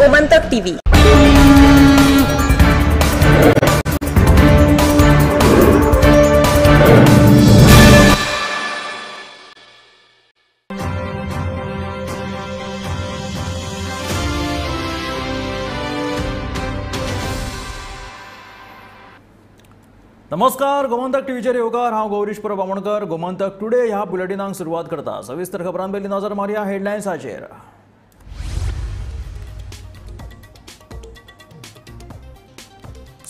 Gomantak TV. नमस्कार, गोमंतक टीव्हीचेर येवकार। हांव गौरीश परब आमोणकर। गोमंतक टुडे ह्या बुलेटिनाक सुरवात करता। सविस्तर खबरां पयलीं नजर मारया हेडलायन्साचेर।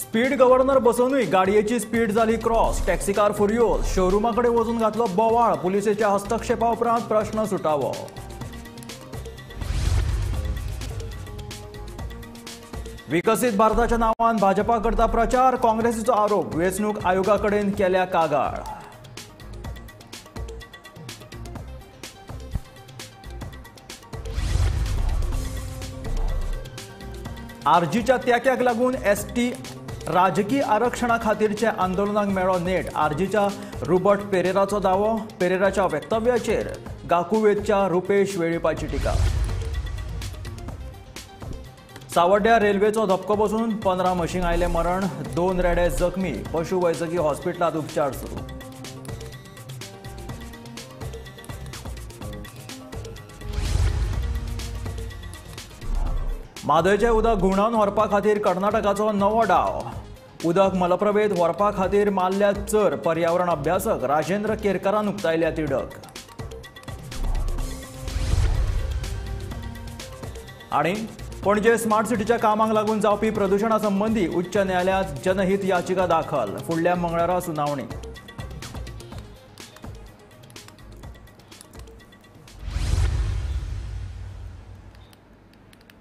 स्पीड गव्हर्नर बसोवनूय गाडयेची स्पीड जाली क्रॉस, टॅक्सीकार फुर्योज, शोरुमा कडेन वचून घातलो बोवाळ, पुलिसेच्या हस्तक्षेपा उपरांत प्रश्न सुटावो। विकसीत भारताच्या नावान भाजपा करता प्रचार, काँग्रेसीचो आरोप, वेंचणूक आयोगा कडेन केल्या कागाळ। आरजीच्या त्याक्याक लागून एसटी राजकीय आरक्षणा खातीरचे आंदोलनाक मेळ्ळो नेट। आरजीच्या रुबर्ट पेरेराचो दावो, पेरेराच्या वक्तव्याचेर गाकुवेतच्या रुपेश वेळीपाची टिका। सावड्ड्या रेल्वेचो धपको बसून 15 म्हशींक आयलें मरण, 2 रेडे जखमी, पशुवैजकी हॉस्पिटलांत उपचार सुरू। म्हादयचें उदक घुंवडावन व्हरपा खातीर कर्नाटकाचो नवो डाव, उदक मलप्रभेंत व्हरपा खातीर मारल्या चर, पर्यावरण अभ्यासक राजेंद्र केरकरान उक्तायल्या तिडक। आनी पणजे स्मार्ट सिटीच्या कामाक लागून जावपी प्रदुशणा संबंदी उच्च न्यायालयांत जनहीत याचिका दाखल, फुडल्या मंगळारा सुनावणी।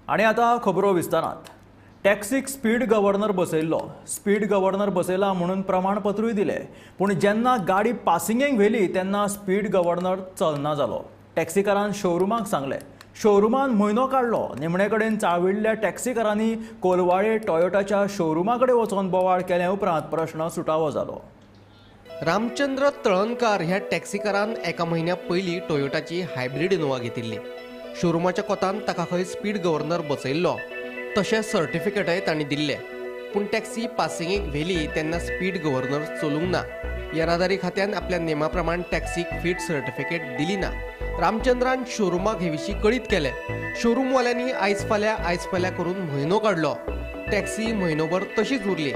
आनी आतां खबरो विस्तारांत। टॅक्सीक स्पीड गव्हर्नर बसयल्लो, स्पीड गव्हर्नर बसयला म्हणून प्रमाणपत्रूय दिलें, पूण जेन्ना गाडी पासिंगेक व्हेली तेन्ना स्पीड गव्हर्नर चलना जालो। टॅक्सीकारान शोरुमाक सांगलें, शोरुमान म्हयनो काडलो, निमणे कडेन चाळविल्ल्या टॅक्सीकारांनी कोलवाळे टोयोटाच्या शोरुमा कडेन वचून बोवाळ केल्या उपरांत प्रश्न सुटावो जालो। रामचंद्र तळणकार ह्या टॅक्सीकारान एका म्हयन्या पयलीं टोयोटाची हायब्रीड इनोवा घेतिल्ली। शोरुमाच्या कोतान ताका खंय स्पीड गव्हर्नर बसयल्लो, तशें सर्टिफिकेटय तांणी दिल्लें, पूण टॅक्सी पासिंगेक व्हेली तेन्ना स्पीड गव्हर्नर चलूंक ना। येरादारी खात्यान आपल्या नेमा प्रमाण टॅक्सीक फीट सर्टिफिकेट दिली ना। रामचंद्रान शोरुमाक हे विशीं कळीत केलें। शोरूमवाल्यांनी आयज फाल्यां आयज फाल्यां करून म्हयनो काडलो। टॅक्सी म्हयनोभर तशीच उरली।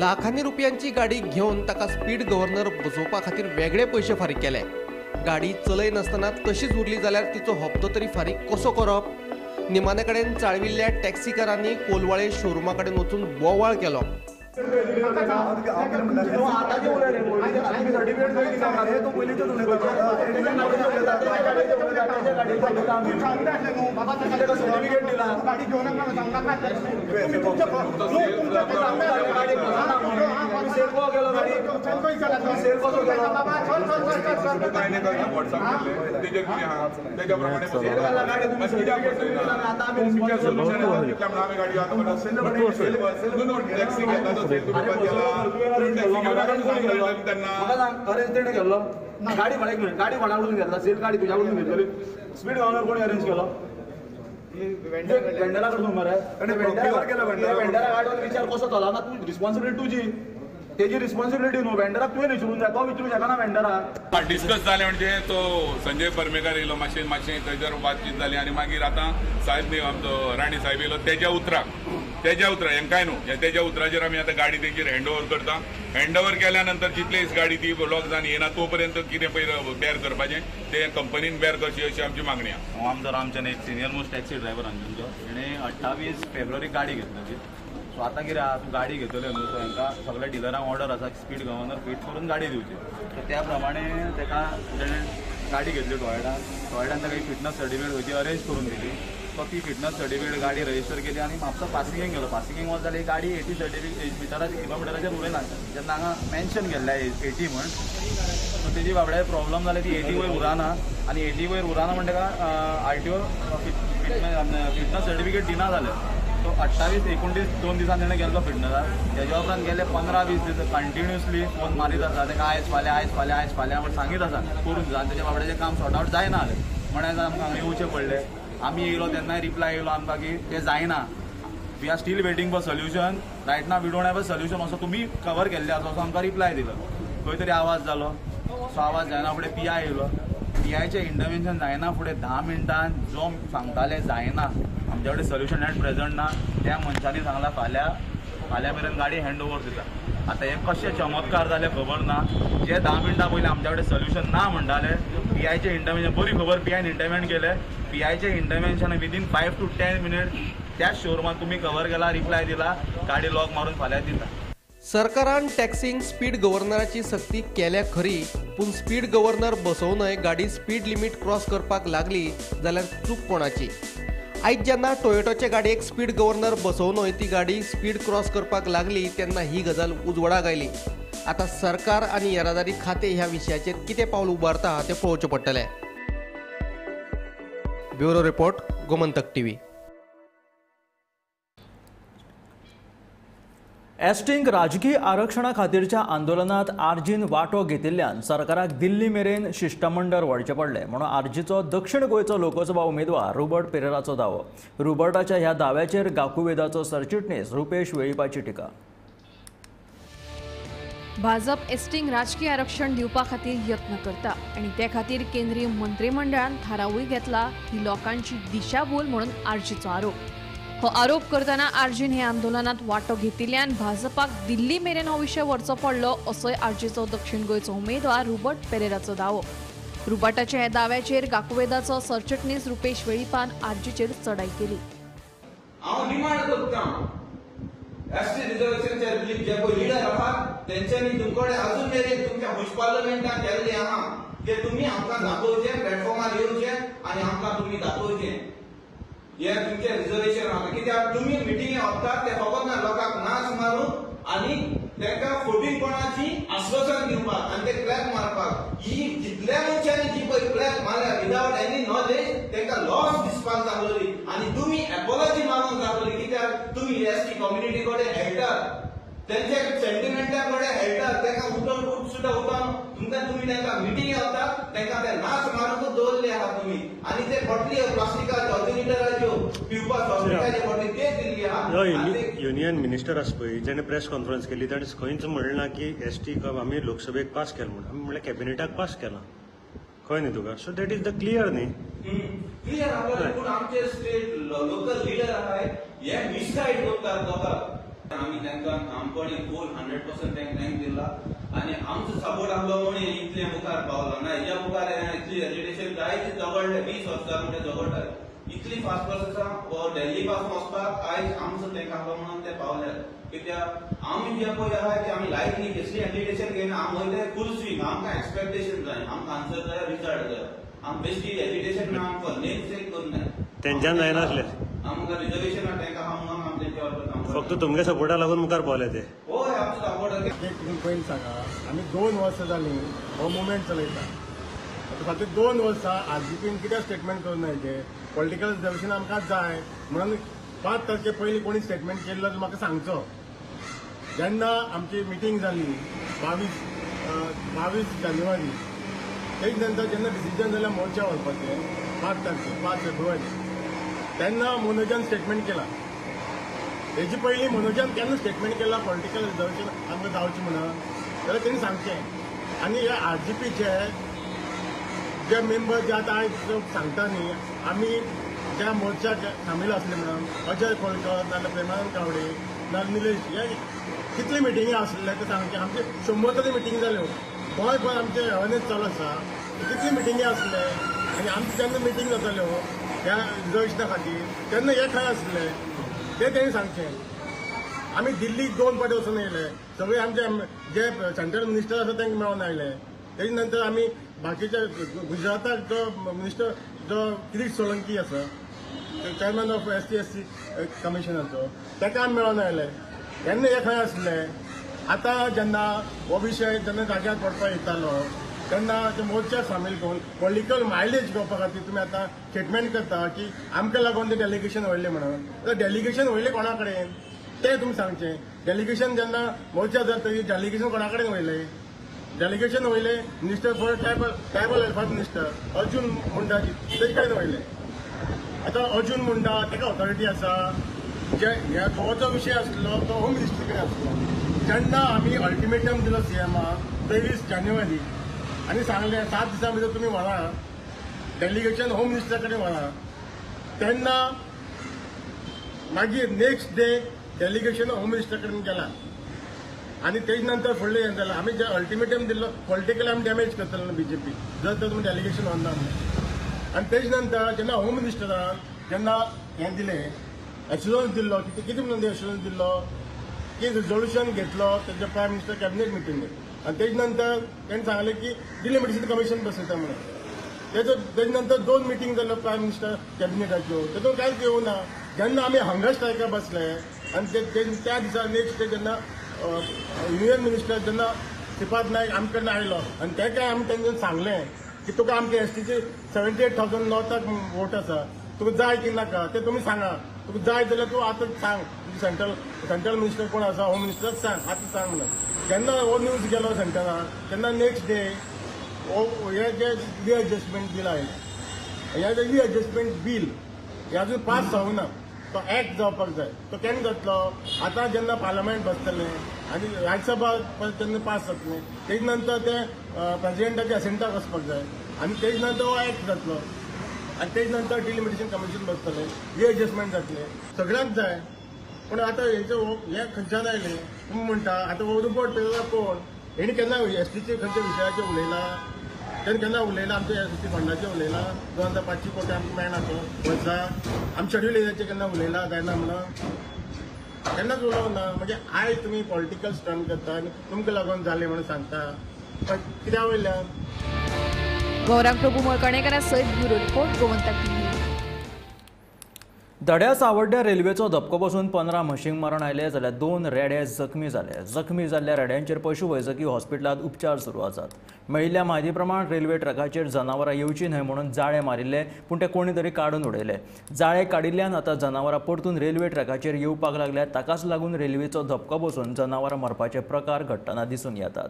लाखांनी रुपयांची गाडी घेवन ताका स्पीड गव्हर्नर बसोवपा खातीर वेगळे पयशे फारीक केले। गाडी चलय नासतना तशीच उरली जाल्यार तिचो हप्तो तरी फारीक कसो करप? निमाणे कडेन चाळविल्ल्या टॅक्सीकारांनी कोलवाळे शोरुमा कडेन वचून बोवाळ केलो। गाडी एक मिनिट, गाडी कोणा कडून घेतला? सेल गाडी तुझ्या कडून घेतली। स्पीड गव्हर्नर कोणी अरेंज केलो? वेंडरा कडून मरे। वेंडरा गाडीवर विचार कसो चलना, तू रिस्पॉन्सिबिलिटी तुजी, तेजी रिस्पॉन्सिबिलिटी न्हू। वेंडराक तुवें विचारून जाय, तो विचारू शकना वेंडराक। डिस्कस जालें म्हणजे तो संजय परमेकर येयलो, मातशें मातशें थंयसर बातचीत जाली आनी मागीर आतां साहेब न्ही आमचो राणे साहेब येयलो, तेज्या उतराक हेंकाय न्हू, तेज्या उतराचेर आमी आतां गाडी तेंचेर हँड ओवर करता। हँड ओवर केल्या नंतर जितले गाडी ती लॉक जावन येना तो पर्यंत कितें पळय बेर करपाचें तें कंपनीन बेर करची अशी आमची मागणी आसा। हांव आमचो रामचंद्र, एक सिनियर मोस्ट टॅक्सी ड्रायव्हर हांगचो। हेणें 28 फेब्रुवारीक गाडी घेतली। सो आतां कितें आहा, तूं गाडी घेतले न्हू, सो हेंकां सगळ्या डिलरांक ऑर्डर आसा स्पीड गव्हर्नर फीट करून गाडी दिवची। सो त्या प्रमाणे तेका तेणें गाडी घेतली टोयोटान। टोयोटान ताका एक फिटनस सर्टिफिकेट खंयची अरेंज करून दिली। सो ती फिटनस सर्टिफिकेट गाडी रजिस्टर केली आनी म्हापसा पासिंगेक गेलो। पासिंगेक वच जाल्यार गाडी 80 सर्टिफिकेट मिटराचेर किलोमिटराचेर उरयना, जेन्ना हांगा मेन्शन केल्लें 80 म्हण। सो तेजी बाबड्या प्रॉब्लम जाली, ती 80 वयर उरना आनी 80 वयर उरना म्हण ताका आरटीओ फिटनस सर्टिफिकेट दिना जालें। सो 28 29 2 दिसान तेणें गेल्लो फिटनसाक। तेज्या उपरांत गेले 15-20 दीस कंटिन्युअसली फोन मारीत आसा ताका, आयज फाल्यां आयज फाल्यां आयज फाल्यां म्हण सांगीत आसा करून जा। आनी तेज्या बाबड्याचें काम सॉर्ट आवट जायना जालें म्हण आमकां हांगा येवचें पडलें। आमी येयलो तेन्नाय रिप्लाय येयलो आमकां की तें जायना. We are still waiting for solution. Right now we don't have a solution असो तुमी कवर केल्ले आसा असो आमकां रिप्लाय दिलो. खंय तरी आवाज जालो. सो आवाज जायना फुडें पी I येयलो. पी आयचें इंटरवेन्शन जायना फुडें 10 मिनटान जो सांगताले जायना आमच्या कडेन सोल्युशन एट प्रेझंट ना, त्या मनशांनी सांगला फाल्यां फाल्यां मेरेन गाडी हँड ओवर दिता. आतां हे कशे चमत्कार जाले खबर ना. जे 10 मिनटां पयलीं आमच्या कडेन सोल्युशन ना म्हणटाले, पी आयचें इंटरवेन्शन बरी खबर पी आयन इंटरवेन केलें. पी आयचें इंटरवेन्शन विदीन 5 to 10 minute त्याच शोरुमान तुमी कवर केला, रिप्लाय दिला, गाडी लॉक मारून फाल्यां दिता. सरकारान टॅक्सींक स्पीड गव्हर्नराची सक्ती केल्या खरी, पूण स्पीड गव्हर्नर बसोवनय गाडी स्पीड लिमीट क्रॉस करपाक लागली जाल्यार चूक कोणाची? आयज जेन्ना टोयोटाचे गाडयेक स्पीड गव्हर्नर बसोवनय ती गाडी स्पीड क्रॉस करपाक लागली तेन्ना ही गजाल उजवाडाक आयली. आतां सरकार आनी येरादारी खातें ह्या विशयाचेर कितें पावल उबारता तें पळोवचें पडटलें. Bureau report, Gomantak TV. एसटींक राजकीय आरक्षणा खातीरच्या आंदोलनात आरजीन वांटो घेतिल्ल्यान सरकाराक दिल्ली मेरेन शिश्टमंडळ व्हरचें पडलें म्हणून आरजीचो दक्षिण गोंयचो लोकसभा उमेदवार रुबर्ट पेरेराचो दावो. रुबर्टाच्या ह्या दाव्याचेर गाकुवेदाचो सरचिटणीस रुपेश वेळीपाची टिका. भाजप एसटींक राजकीय आरक्षण दिवपा खातीर यत्न करता आनी ते खातीर केंद्रीय मंत्रिमंडळान थारावूय घेतला ही लोकांची दिशाभूल म्हणून आरजीचो आरोप. हो आरोप करतना आरजीन हे आंदोलनात वांटो घेतिल्ल्यान भाजपाक दिल्ली मेरेन हो विशय व्हरचो पडलो असोय आरजीचो दक्षिण गोंयचो उमेदवार रुबर्ट पेरेराचो दावो. रुबर्टाच्या ह्या दाव्याचेर गाकुवेदाचो सरचिटणीस रुपेश वेळीपान आरजीचेर चढाई केली. हांव डिमांड करता एसटी रिजर्वेशनचे जे पळय लिडर आसात तेंच्यांनी तुमकडे अजून मेरेन तुमच्या हुश पार्लमेंटान केल्ले आहा ते तुमी आमकां दाखोवचें, प्लॅटफॉर्मार येवचें आनी आमकां तुमी दाखोवचें हे तुमचें रिजर्वेशन आहा. कित्याक तुमी मिटिंगे वतात ते फकत ना लोकांक नाच मारून आनी तांकां फोटींगपणाची आश्वासन दिवपाक आनी ते क्लॅप मारपाक. ही जितल्या मनशांनी जी पळय क्लॅप मारल्या विदावट एनी नॉलेज तांकां लॉस दिसपाक लागलोली आनी तुमी एपोलॉजी मागूंक लागलोली. कित्याक तुमी एसटी कम्युनिटी कडेन हेळटात, तेंच्या सेंटिमेंटा कडेन हेळटात, तांकां उठोवन उठसुटा उठोवन तुमकां तुमी तांकां मिटिंगे वतात तांकां ते नाच मारूंकूच दवरले आहा तुमी. आनी ते बॉटली प्लास्टिकाच्यो 2 लिटराच्यो पिवपाक सॉफ्ट बॉटली ते दिल्ली आहा. युनियन मिनिस्टर आसा पळय जेणे प्रेस कॉन्फरन्स केली ताणें खंयच म्हणलें ना की एसटी आमी लोकसभेक पास केला म्हणून. आमी म्हणल्यार कॅबिनेटाक पास केला खंय न्ही तुका. So that is the clear न्ही, क्लियर आहा. पूण आमचे स्टेट लोकल लिडर आहाय हे मिसगायड करतात लोकांक. आमी तांकां ठामपणी फूल 100% thank दिला आनी आमचो सपोर्ट आहलो म्हणून इतले मुखार पावला ना. हेज्या मुखार इतली एजिटेशन जायते झगडले, 20 वर्सां म्हणजे झगडटाले इतली फास्ट प्रोसेस दिल्ली पासून वचपाक आयज आमचो तांकां आहलो म्हणून ते पावले. कित्याक आमी जे पळय आहा की आमी लायटली कसली एजिटेशन घेयना, आमी वयता फूल स्विंग. आमकां एक्सपेक्टेशन जाय, आमकां आन्सर जाय, रिजल्ट जाय. आमी बेश्टी एजिटेशन ना, आमकां नेम सेक करूं तेंच्यान जायनासलें. आमकां रिजर्वेशन तांकां आहा म्हणून आमी तेंच्या बरोबर काम फक्त तुमगे सपोर्टा लागून मुखार पावले ते. हय, आमचो सपोर्ट. एक तुमी पयलीं सांगा, आमी 2 वर्सां जालीं हो मुवमेंट चलयता. आतां फाटलीं 2 वर्सां आरजीपीन कित्याक स्टेटमेंट करूं ना? हेजें पॉलिटिकल रिजर्वेशन आमकां जाय म्हणून 5 तारखे पयलीं कोणी स्टेटमेंट केल्लो जाल्यार म्हाका सांगचो. जेन्ना आमची मिटींग जाली 22 जानेवारी, तेज नंतर जेन्ना डिसिजन जालें मोर्चा वचपाचें 5 तारखे 5 फेब्रुवारी, तेन्ना मनोजान स्टेटमेंट केला. हेजी पयलीं मनोजान केन्ना स्टेटमेंट केला पॉलिटिकल रिजर्वेशन आमकां जावचें म्हणून जाल्यार तेणी सांगचें. आनी हे आरजीपीचे जे मेंबर जे आतां आयज सांगता न्ही आमी ज्या मोर्चाक सामील आसले म्हणून अजय खोलकर नाजाल्यार प्रेमानंद गावडे नाजाल्यार निलेश, हे कितले मिटिंगी आसले ते सांगचे. आमचे 100 तरी मिटिंग जाल्यो, गोंयभर आमचे अवेरनेस चालू आसा. कितले मिटिंगी आसले आनी आमचे जेन्ना मिटींग जाताल्यो ह्या रिजर्वेशना खातीर तेन्ना हे खंय आसले ते तेणी सांगचें. आमी दिल्लीक 2 फावटी वचून येयले, सगळे आमचे जे सेंट्रल मिनिस्टर आसा तांकां मेळोन आयले. तेजे नंतर आमी बाकीच्या गुजराताक जो मिनिस्टर जो किरीट सोलंकी आसा चॅरमॅन ऑफ ST SC कमिशनाचो ताका आमी मेळोन आयले. तेन्ना हे खंय आसले? आतां जेन्ना हो विशय जेन्ना जाग्यार पडपाक येतालो तेन्ना ते मोर्चाक सामील करून पॉलिटिकल मायलेज घेवपा खातीर तुमी आतां स्टेटमेंट करता की आमकां लागून तें डेलिगेशन व्हडलें म्हणून. डेलिगेशन व्हडलें कोणा कडेन तें तुमी सांगचें. डेलिगेशन जेन्ना मोर्चा जाता तरी डेलिगेशन कोणा कडेन व्हयलें? डेलिगेशन व्हयलें minister for tribal welfare minister Arjun Mundaji तेजे कडेन व्हयलें. आतां अर्जुन मुंडा ताका ऑथॉरिटी आसा. जे ह्या गोवाचो विशय आसलो तो होम मिनिस्ट्री कडेन आसलो. जेन्ना आमी अल्टिमेटम दिलो सीएमाक 23 जानेवारी आनी सांगलें 7 दिसां भितर तुमी व्हरा डेलिगेशन होम मिनिस्टरा कडेन व्हरा, तेन्ना मागीर नेक्स्ट डे डेलिगेशन होम मिनिस्टरा कडेन गेला आनी तेज नंतर फुडलें हें जालां. आमी जे अल्टिमेटम दिल्लो पॉलिटिकल आमी डॅमेज करतले न्हू बीजेपी जर तर तुमी डेलिगेशन व्हरना म्हणून. आनी तेज नंतर जेन्ना होम मिनिस्टरान जेन्ना हें दिलें एश्युरन्स दिल्लो, कितें म्हणून एश्युरन्स दिल्लो की रिजोल्युशन घेतलो तेंच्या प्रायम मिनिस्टर कॅबिनेट मिटिंगेक आनी तेज नंतर तेणें सांगलें की डिलिमिटेशन कमिशन बसयता म्हणून. तेज नंतर 2 मिटींग जाल्यो प्रायम मिनिस्टर कॅबिनेटाच्यो, तेतून कांयच येवना. जेन्ना आमी हंगर स्ट्रायकार बसले आनी त्या दिसा नेक्स्ट डे जेन्ना युनियन मिनिस्टर जेन्ना श्रीपाद नायक आमचे कडेन आयलो आनी ताका आमी तेंच्यान सांगलें की तुका आमचे एसटीचे 78,000 नॉर्थाक वोट आसा, तुका जाय की नाका तें तुमी सांगा, तुका जाय जाल्यार तूं आतां सांग, सेंट्रल मिनिस्टर कोण आसा होम मिनिस्टराक सांग आतां सांग म्हणून. जेन्ना हो न्यूज गेलो सेंट्रलाक तेन्ना नेक्स्ट डे हो हे जे रिएडजस्टमेंट बील आयलें, हे जे रिएडजस्टमेंट बील हे अजून पास जावना, तो एक्ट जावपाक जाय. तो केन्ना जातलो? आतां जेन्ना पार्लमेंट बसतलें आनी राज्यसभा तेन्ना पास जातलें, तेज नंतर ते प्रेजिडेंटाच्या एसेंटाक वचपाक जाय आनी तेज नंतर हो एक्ट जातलो आनी तेज नंतर डिलिमिटेशन कमिशन बसतलें, रिएडजस्टमेंट जातलें, सगळ्यांक जाय. पूण आतां हेचो हें खंयच्यान आयलें तुमी म्हणटा आतां हो रिपोर्ट पेला कोण हेणी केन्ना एसटीचे खंयच्या विशयाचेर उलयला, तेणें केन्ना उलयला आमच्या एसटी फंडाचेर उलयला 2500 कोटी आमकां मेळना तो वर्सा, आमी शेड्यूल एरियाचेर केन्ना उलयला जायना म्हणून केन्नाच उलोवंक ना. म्हणजे आयज तुमी पॉलिटिकल स्टंट करता आनी तुमकां लागून जालें म्हणून सांगता, पण कित्या वयल्यान? गौरांग प्रभू मळकणेकरा सयत ब्युरो रिपोर्ट, गोमंतक टीव्ही. धड्या सावड्ड्या रेल्वेचो धपको बसून 15 म्हशींक मरण आयलें जाल्यार 2 रेडे जखमी जाले. जखमी जाल्ल्या रेड्यांचेर पशु वैजकी हॉस्पिटलांत उपचार सुरू आसात. मेळिल्ल्या म्हायती प्रमाण रेल्वे ट्रकाचेर जनावरां येवची न्हय म्हणून जाळें मारिल्लें, पूण तें कोणी तरी काडून उडयलें. जाळें काडिल्ल्यान आतां जनावरां परतून रेल्वे ट्रकाचेर येवपाक लागल्यात. ताकाच लागून रेल्वेचो धपको बसून जनावरां मरपाचे प्रकार घडटना दिसून येतात.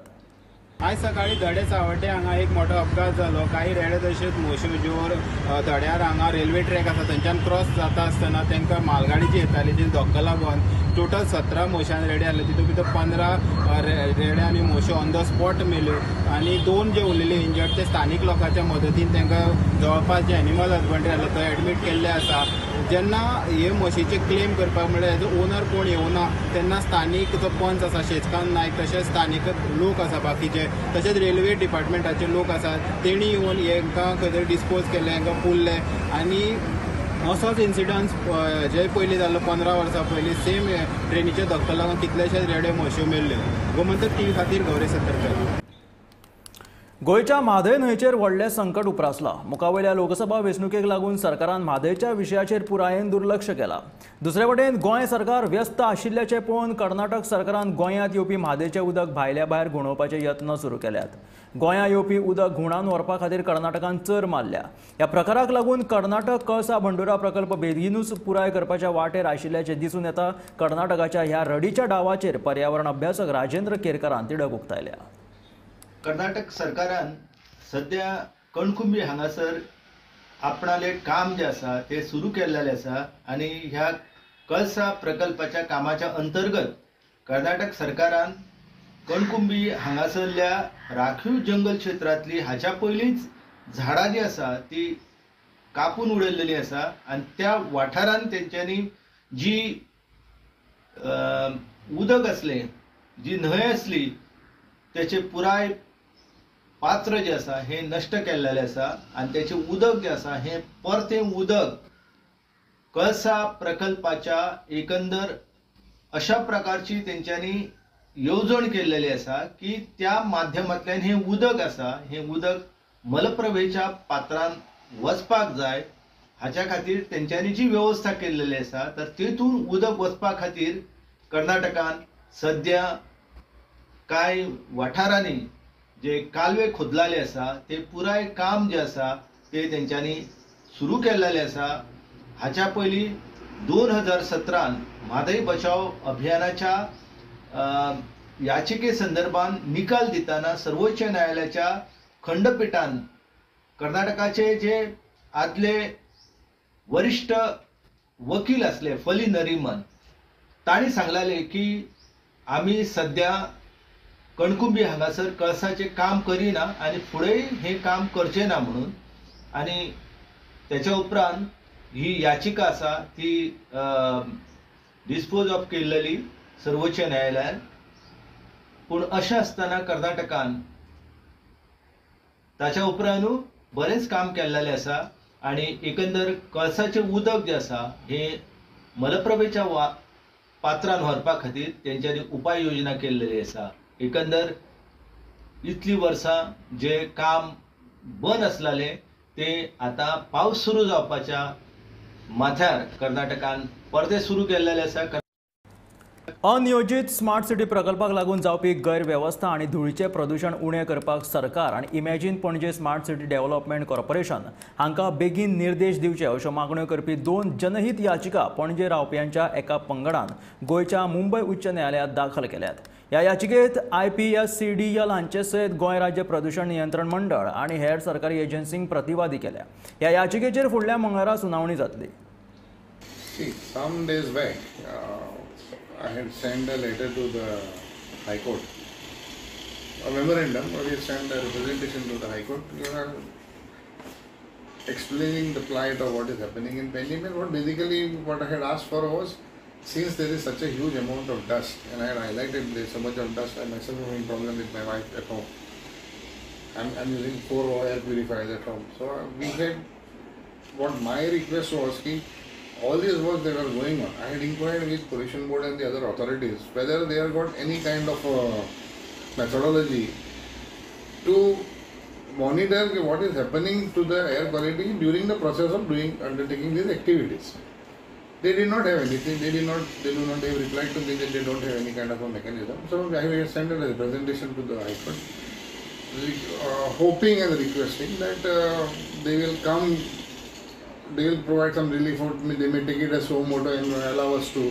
आयज सकाळी धडे सावड्डे हांगा एक मोठो अपघात जालो. काही रेडे तशेंच म्हश्यो ज्यो धड्यार हांगा रेल्वे ट्रॅक आसा थंयच्यान क्रॉस जाता आसतना तांकां मालगाडी जी येताली ती धक्को लागून टोटल 17 म्हशां रेडे आसले, तितून भितर 15 रेडे आनी म्हश्यो ऑन the spot मेल्यो आनी 2 जे उरलेले इंजर्ड ते स्थानीक लोकांच्या मदतीन तांकां जवळपास जे एनिमल हजबंड्री आसले थंय एडमीट केल्ले आसा. जेन्ना हे म्हशीचे क्लेम करपाक म्हणल्यार हेजो ओनर कोण येवना तेन्ना स्थानीक जो पंच आसा शेजकांत नायक तशेंच स्थानीक लोक आसा बाकीचे तशेंच रेल्वे डिपार्टमेंटाचे लोक आसात तेणी येवन हेंकां खंय तरी डिस्पोज केले, हेंकां पुरले. आनी असोच इन्सिडंट जे पयलीं जाल्लो 15 वर्सां पयलीं सेम ट्रेनीचे धक्को लागून कितलेशेच रेडे म्हश्यो मेल्ल्यो. गोमंतक टीव्ही खातीर गौरी सतरकर. गोंयच्या म्हादय न्हंयचेर व्हडलें संकट उप्रासलां. मुखावयल्या लोकसभा वेंचणुकेक लागून सरकारान म्हादयच्या विशयाचेर पुरायेन दुर्लक्ष केलां. दुसरे वटेन गोंय सरकार व्यस्त आशिल्ल्याचें पळोवन कर्नाटक सरकारान गोंयांत येवपी म्हादयचें उदक भायल्या भायर घुंवडावपाचे यत्न सुरू केल्यात. गोंयांत येवपी उदक घुंवडावन व्हरपा खातीर कर्नाटकान चर मारल्या. ह्या प्रकाराक लागून कर्नाटक कळसा भंडुरा प्रकल्प बेगीनूच पुराय करपाच्या वाटेर आशिल्ल्याचें दिसून येता. कर्नाटकाच्या ह्या रडीच्या डावाचेर पर्यावरण अभ्यासक राजेंद्र केरकारान तिडक उक्तायल्या. कर्नाटक सरकारान सद्या कणकुंबी हांगासर आपणाले काम जे आसा ते सुरू केल्लेले आसा आनी ह्या कळसा प्रकल्पाच्या कामाच्या अंतर्गत कर्नाटक सरकारान कणकुंबी हांगासरल्या राखीव जंगल क्षेत्रांतली हाच्या पयलींच झाडां जी आसा ती कापून उडयल्लेली आसा आनी त्या वाठारान तेंच्यांनी जी उदक आसलें, जी न्हंय आसली तेचे पुराय पात्र जे आसा हे नश्ट केल्लेले आसा आनी तेचें उदक जें आसा हें परतें उदक कळसा प्रकल्पाच्या एकंदर अशा प्रकारची तेंच्यांनी येवजण केल्लेली आसा की त्या माध्यमांतल्यान हें उदक आसा हें उदक मलप्रभेच्या पात्रान वचपाक जाय. हाच्या खातीर तेंच्यांनी जी वेवस्था केल्लेली आसा तर तेतून उदक वचपा खातीर कर्नाटकान सद्या कांय वाठारांनी जे कालवे खोदलेले आसा ते पुराय काम जे आसा ते तेंच्यांनी सुरू केल्लेले आसा. हाच्या पयलीं 2017 म्हादय बचाव अभियानाच्या याचिके संदर्भात निकाल दिताना सर्वोच्च न्यायालयाच्या खंडपीठान कर्नाटकाचे जे आदले वरिश्ठ वकील आसले फली नरीमन तांणी सांगलेले की आमी सद्या कणकुंबी हांगासर कळसाचें काम करिना आनी फुडेंय हें काम करचें ना म्हणून. आनी तेच्या उपरांत ही याचिका आसा ती डिस्पोज ऑफ केल्लेली सर्वोच्च न्यायालयान. पूण अशें आसतना कर्नाटकान ताच्या उपरांतूय बरेंच काम केल्लेलें आसा आनी एकंदर कळसाचें उदक जें आसा हें मलप्रभेच्या पात्रान व्हरपा खातीर तेंच्यांनी उपाय योजना केल्लेली आसा. एकंदर इतली वर्सां जे काम बंद आसलेलें ते आतां पावस सुरू जावपाच्या माथ्यार कर्नाटकान परते सुरू केल्लेलें आसा. अनियोजित स्मार्ट सिटी प्रकल्पाक लागून जावपी गैरवेवस्था आनी धुळीचें प्रदूशण उणें करपाक सरकार आनी imagine Panaji smart city development corporation हांकां बेगीन निर्देश दिवचे अश्यो मागण्यो करपी 2 जनहीत याचिका पणजे रावप्यांच्या एका पंगडान गोंयच्या मुंबय उच्च न्यायालयांत दाखल केल्यात. ह्या याचिकेत IPSCDL हांचे सयत गोंय राज्य प्रदूशण नियंत्रण मंडळ आनी हेर सरकारी एजन्सींक प्रतिवादी केल्या. ह्या याचिकेचेर फुडल्या मंगळारा सुनावणी जातली. Some days back, I had sent a letter to the High Court, a memorandum, or we sent a representation to the High Court, explaining the plight of what is happening in Penjim. And what basically what I had asked for was, since there is such a huge amount of dust, and I had highlighted there is so much of dust, I myself having problem with my wife at home. I'm using 4 air purifiers at home. So we had, what my request was, ki all these works that are going on, I had inquired with Pollution Board and the other authorities whether they have got any kind of methodology to monitor what is happening to the air quality during the process of undertaking these activities. They did not have anything. They do not have replied to me that they don't have any kind of a mechanism. So I have sent a representation to the High Court, hoping and requesting that they will come. They will provide some relief, or they may take it as suo moto and allow us to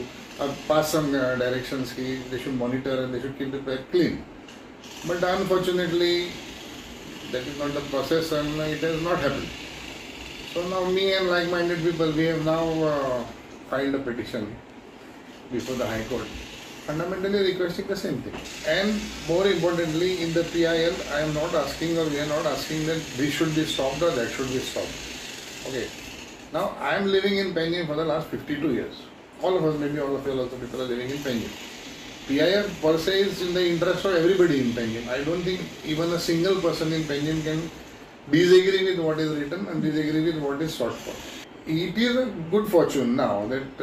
pass some directions. They should monitor and they should keep the air clean. But unfortunately, that is not the process and it has not happened. So now me and like-minded people, we have now filed a petition before the High Court, fundamentally requesting the same thing. And more importantly, in the PIL, I am not asking, or we are not asking that this should be stopped or that should be stopped. Okay. Now, I am living in Penjim for the last 52 years. All of us, maybe all of you, also people are living in Penjim. PIL per se is in the interest of everybody in Penjim. I don't think even a single person in Penjim can disagree with what is written and disagree with what is sought for. It is a good fortune now that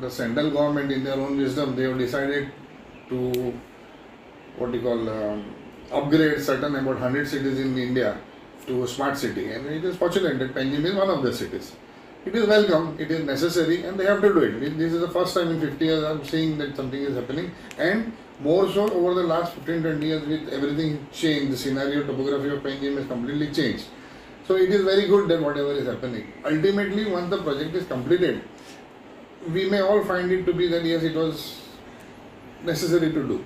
the central government, in their own wisdom, they have decided to, what you call, upgrade certain about 100 cities in India to a smart city, and it is fortunate that Penjim is one of the cities. It is welcome, it is necessary, and they have to do it. This is the first time in 50 years I am seeing that something is happening, and more so over the last 15-20 years with everything changed, the scenario, topography of Penjim has completely changed. So it is very good that whatever is happening. Ultimately, once the project is completed, we may all find it to be that yes, it was necessary to do.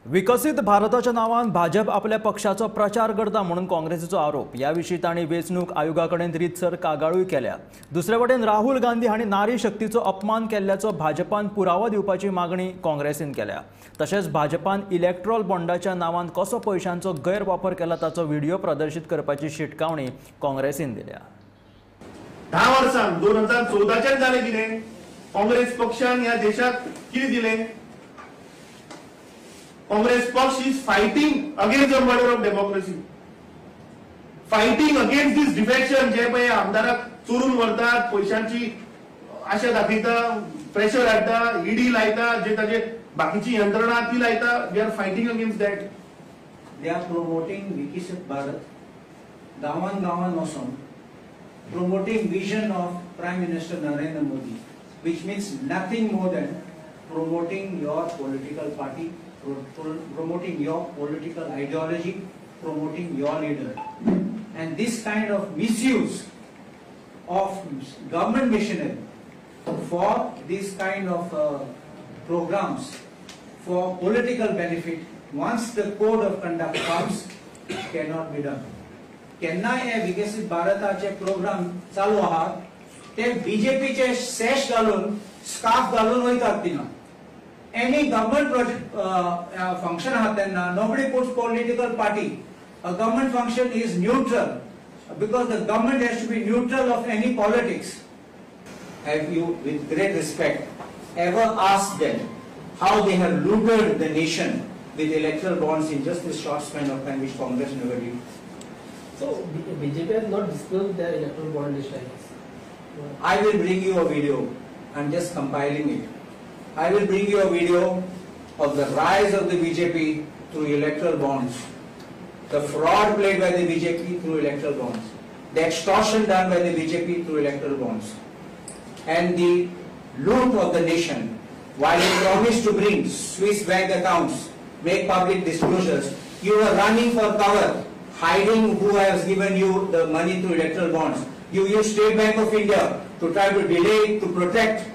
विकसित भारताच्या नावान भाजप आपल्या पक्षाचो प्रचार करता म्हणून काँग्रेसीचो आरोप. ह्या विशीं तांणी वेंचणूक आयोगा कडेन रितसर कागाळूय केल्या. दुसरे वटेन राहुल गांधी हांणी नारी शक्तीचो अपमान केल्ल्याचो भाजपान पुरावो दिवपाची मागणी काँग्रेसीन केल्या. तशेंच भाजपान इलेक्ट्रॉल बॉन्डाच्या नावान कसो पयशांचो गैरवापर केला ताचो व्हिडिओ प्रदर्शीत करपाची शिटकावणी काँग्रेसीन दिल्या. 10 वर्सां 2014 जालें कितें? काँग्रेस पक्षान ह्या देशाक कितें दिलें? Congress Paksh is fighting against the murder of democracy, fighting against this defection. जे पळय आमदाराक चोरून व्हरतात, पयशांची आशा दाखयता, प्रेशर हाडटा, ईडी लायता, जे ताजे बाकीची यंत्रणा ती लायता. We are fighting against that. They are promoting Viksit Bharat गांवान गांवान वचून, promoting vision of Prime Minister Narendra Modi, which means nothing more than promoting your political party, promoting your political ideology, promoting your leader. And this kind of misuse of government machinery for this kind of programs for political benefit, once the code of conduct comes, cannot be done. केन्नाय हे विकसीत भारताचे programme चालू आहात, ते बीजेपीचे सॅश घालून scarf घालून वयतात थिंगा. एनी गव्हर्मेंट प्रोजेक्ट फंक्शन आहा तेन्ना nobody puts political party. A government function is neutral because the government has to be neutral of any politics. Have you, with great respect, ever asked them how they have looted the nation with electoral bonds in just this short span of time, which Congress never did? So BJP has not disclosed their electoral bond list, I guess. I will bring you a video. I am just compiling it. I will bring you a video of the rise of the BJP through electoral bonds, the fraud played by the BJP through electoral bonds, the extortion done by the BJP through electoral bonds, and the loot of the nation. While you promised to bring Swiss bank accounts, make public disclosures, you were running for cover, hiding who has given you the money through electoral bonds. You used State Bank of India to try to delay, to protect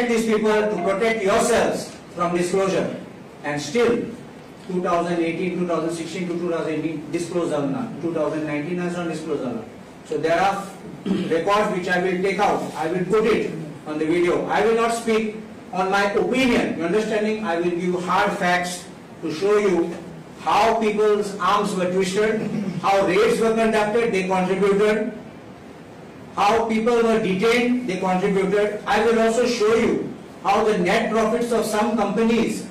these people, to protect yourselves from disclosure. And still, 2018, 2016 to 2018, disclosed alna. 2019 has not disclosed alna. So there are records which I will take out. I will put it on the video. I will not speak on my opinion. You understanding? I will give hard facts to show you how people's arms were twisted, how raids were conducted, they contributed, how people were detained, they contributed. I will also show you how the net profits of some companies,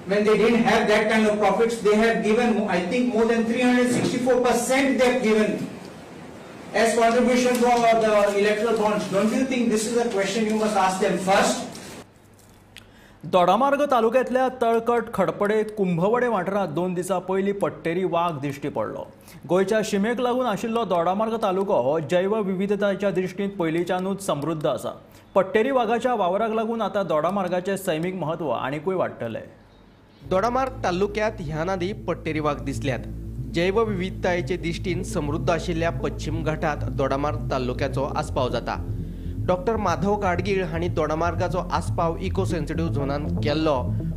when they didn't have that kind of profits, they have given, I think, more than 364% they have given as contribution for the electoral bonds. Don't you think this is a question you must ask them first? Dodamarg तालुक्यांतल्या तळकट खडपडे कुंभवडे वाठारांत 2 दिसां पयलीं पट्टेरी वाग दिश्टी पडलो. गोंयच्या शिमेक लागून आशिल्लो दोडामार्ग तालुको हो जैवविविधतायेच्या दृश्टीन पयलींच्यानूच समृद्ध आसा. पट्टेरी वागाच्या वावराक लागून आतां दोडामार्गाचें सैमीक म्हत्व आनीकूय वाडटलें. दोडामार्ग तालुक्यांत ह्यान आदीं पट्टेरी वाग दिसल्यात. जैवविविधतायेचे दृश्टीन समृद्ध आशिल्ल्या पश्चिम घाटात दोडामार्ग तालुक्याचो आस्पाव जाता. डॉक्टर माधव गाडगीळ हांणी दोडामार्गाचो आस्पाव इको सेन्सिटीव झोनान केल्लो,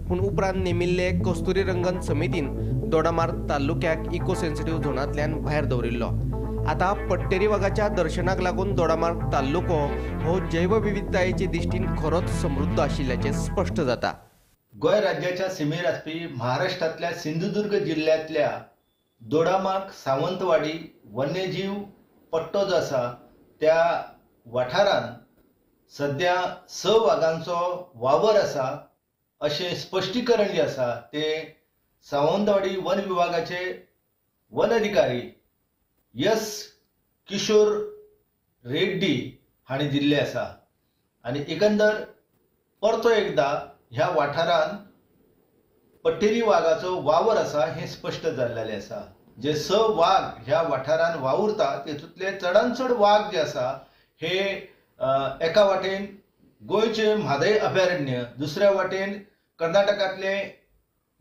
पूण उपरांत नेमिल्ले कस्तुरी रंगन समितीन दोडामार्ग तालुक्याक इको सेन्सिटीव झोनांतल्यान भायर दवरिल्लो. आतां पट्टेरी वागाच्या दर्शनाक लागून दोडामार्ग तालुको हो जैवविविधतायेचे दृश्टीन खरोच समृद्ध आशिल्ल्याचें स्पश्ट जाता. गोंय राज्याच्या सीमेर आसपी महाराष्ट्रांतल्या सिंधुदुर्ग जिल्ल्यांतल्या दोडामार्ग सावंतवाडी वन्यजीव पट्टो जो आसा त्या वाठारांत सद्या 6 वागांचो वावर आसा अशें स्पश्टीकरण जें आसा तें सावंतवाडी वन विभागाचे वन अधिकारी एस किशोर रेड्डी हांणी दिल्लें आसा. आनी एकंदर परतो एकदा ह्या वाठारांत पट्टेरी वागाचो वावर आसा हें स्पश्ट जाल्लें आसा. जे 6 वाग ह्या वाठारांत वावुरता तेतूंतले चडान चड वाग जे आसा हे एका वाटेन गोंयचे म्हादय अभयारण्य, दुसऱ्या वाटेन कर्नाटकांतले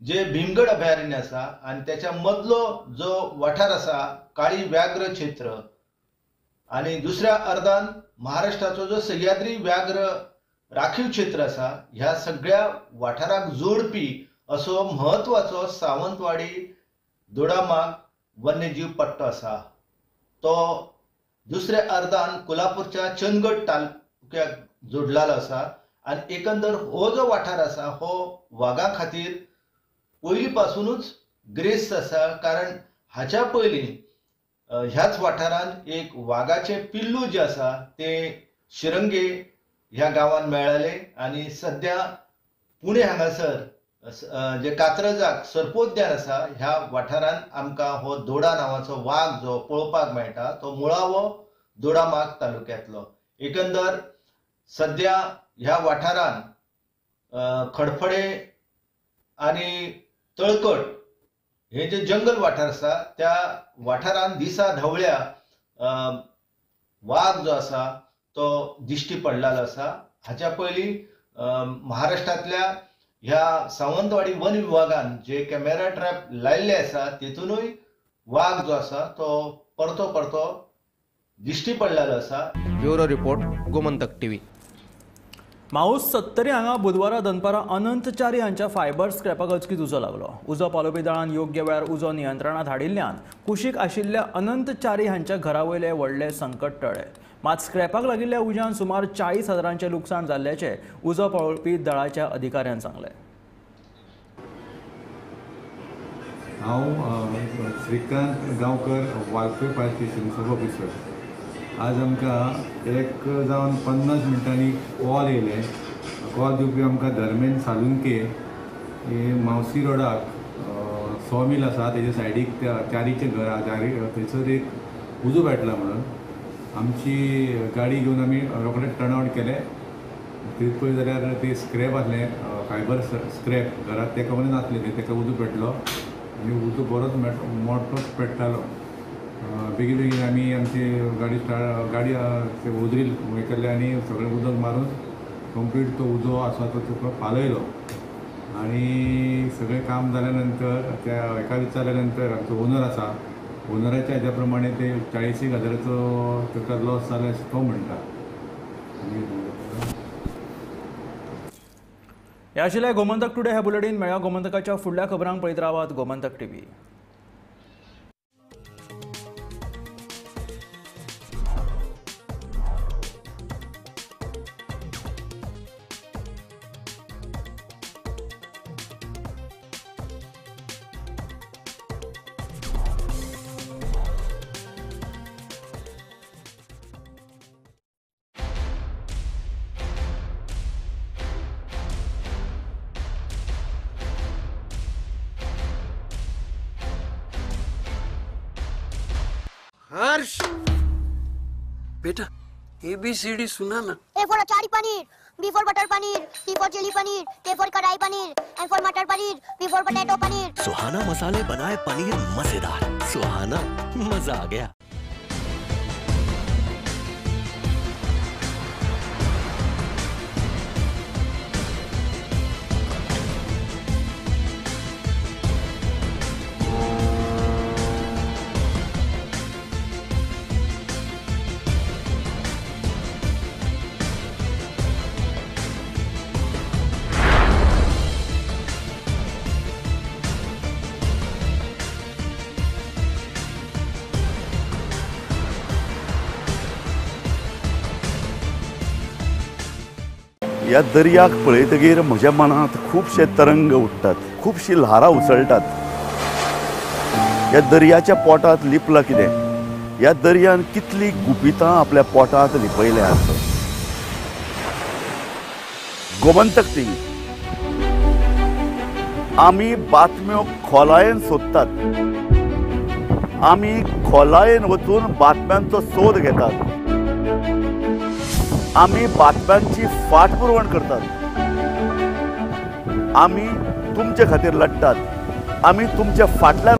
जे भीमगड अभयारण्य आसा आनी त्याच्या मदलो जो वाठार आसा काळी व्याघ्र क्षेत्र आनी दुसऱ्या अर्दान महाराष्ट्राचो जो सह्याद्री व्याघ्र राखीव क्षेत्र आसा ह्या सगळ्या वाठाराक जोडपी असो म्हत्वाचो सावंतवाडी दोडामार्ग वन्यजीव पट्टो आसा. तो दुसऱ्या अर्दान कोल्हापूरच्या चंदगड तालुक्याक जोडलेलो आसा आनी एकंदर हो जो वाठार आसा हो वागा खातीर पयलीं पासुनूच ग्रेस्त आसा, कारण हाच्या पयलीं ह्याच वाठारांत एक वागाचें पिल्लू जें आसा तें शिरंगे ह्या गांवांत मेळ्ळें आनी सद्या पुणे हांगासर जे कात्रजाक सर्पोद्यान आसा ह्या वाठारांत आमकां हो दोडा नांवाचो वाग जो पळोवपाक मेळटा तो मुळावो दोडामार्ग तालुक्यांतलो. एकंदर सद्या ह्या वाठारांत खडफडे आनी तळकट हे जे जंगल वाठार आसा त्या वाठारांत दिसा ढवळ्या वाग जो आसा तो दिश्टी पडलेलो आसा. हाच्या पयलीं महाराष्ट्रांतल्या ह्या सावंतवाडी वन विभागान जे कॅमेरा ट्रॅप लायिल्ले आसा तेतूनय वाग जो आसा तो परतो परतो दिश्टी पडलेलो आसा. Bureau report, Gomantak TV. Mouse Sattari हांगा बुधवारा दनपारां अनंत च्यारी हांच्या फायबर स्क्रॅपाक अचकीत उजो लागलो. उजो पालोवपी दळान योग्य वेळार उजो नियंत्रणांत हाडिल्ल्यान कुशीक आशिल्ल्या अनंत च्यारी हांच्या घरा वयलें व्हडलें संकट टळ्ळें. मात स्क्रॅपाक लागिल्ल्या उज्यान सुमार 40,000 लुकसाण जाल्ल्याचें उजो पालोवपी दळाच्या अधिकाऱ्यान सांगलें. हांव Shrikant Gaonkar, Valpoi fire station sub officer. आज आमकां 1:50 कॉल येयले. कॉल दिवपी आमकां धर्मेन सालुंके मावसी रोडाक सॉ मिल आसा तेजे सायडीक त्या चारीचें घर आसा, चारी थंयसर एक उजो पेटला म्हणून आमची गाडी घेवन आमी रोखडे टर्न आवट केले. थंय पळय जाल्यार ते स्क्रॅप आसलें, फायबर स्क्रॅप घरांत तेका म्हणून नासलें, तेका उजो पेटलो आनी उजो बरोच मोठोच पेट्टालो. बेगीन बेगीन आमी आमची गाडी गाडी ओदरील हें केल्लें आनी सगळें उदक मारून कंप्लीट तो उजो आसा तो तुका पालयलो. आनी सगळें काम जाल्या नंतर त्या हेका विचारल्या नंतर आमचो ओनर आसा, ओनराच्या हेज्या प्रमाणे ते 40,000 ताका लॉस जाला अशें तो म्हणटा. हे आशिल्लें गोमंतक टुडे हे बुलेटीन. मेळ्या गोमंतकाच्या फुडल्या खबरांक पळयत रावात गोमंतक टीव्ही. हर्ष बेटा ABCD सुना ना. A for achari paneer, B for butter paneer, C for chilli paneer, K for kadai paneer, M for matar paneer, P for potato paneer. Suhana मसाले बनाए पनीर मजेदार. सुहाना मजा आ गया. ह्या दर्याक पळयतगीर म्हज्या मनांत खुबशे तरंग उठ्ठात, खुबशी ल्हारां उसळटात. ह्या दर्याच्या पोटांत लिपलां कितें, ह्या दर्यान कितलीं गुपितां आपल्या पोटांत लिपयल्यांत. गोमंतक टीव्ही आमी बातम्यो खोलायेन सोदतात, आमी खोलायेन वचून बातम्यांचो सोद घेतात, आमी बातम्यांची फाटपुरवण करतात, आमी तुमचे खातीर लढतात, आमी तुमच्या फाटल्यान